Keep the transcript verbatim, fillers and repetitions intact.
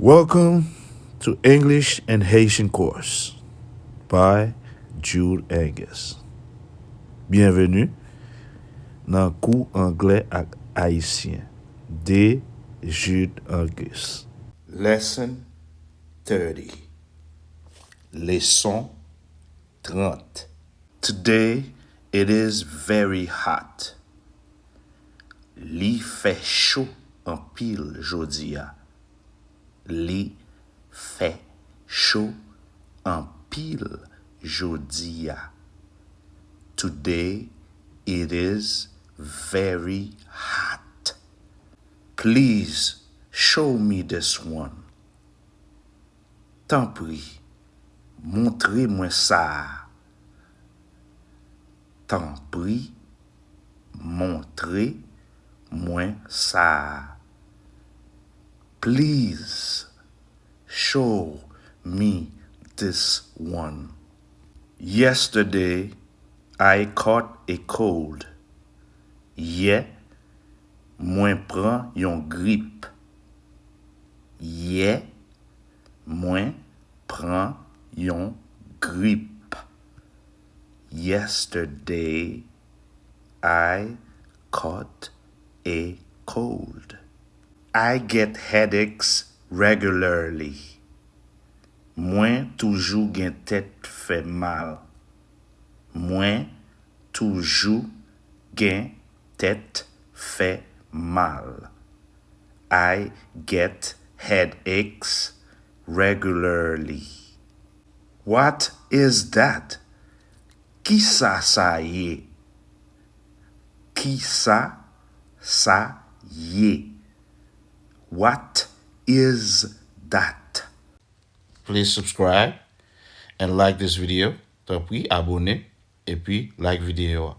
Welcome to English and Haitian course by Jude Angus. Byenveni nan kou anglè ak ayisyen de Jude Angus. Lesson thirty. Leson trant. Today it is very hot. Li fè cho anpil jodi a. Li fè cho anpil jodi a. Today it is very hot. Please show me this one. Tanpri, montre mwen sa a. Tanpri, montre mwen sa a. Please show me this one. Yesterday, I caught a cold. Yè, mwen pran yon grip. Yè, mwen pran yon grip. Yesterday, I caught a cold. I get headaches regularly. Mwen toujou gen tèt fè mal. Mwen toujou gen tèt fè mal. I get headaches regularly. What is that? Kisa sa ye? Kisa sa ye? What is that? Please subscribe and like this video. Tanpri, abone epi like videyo a.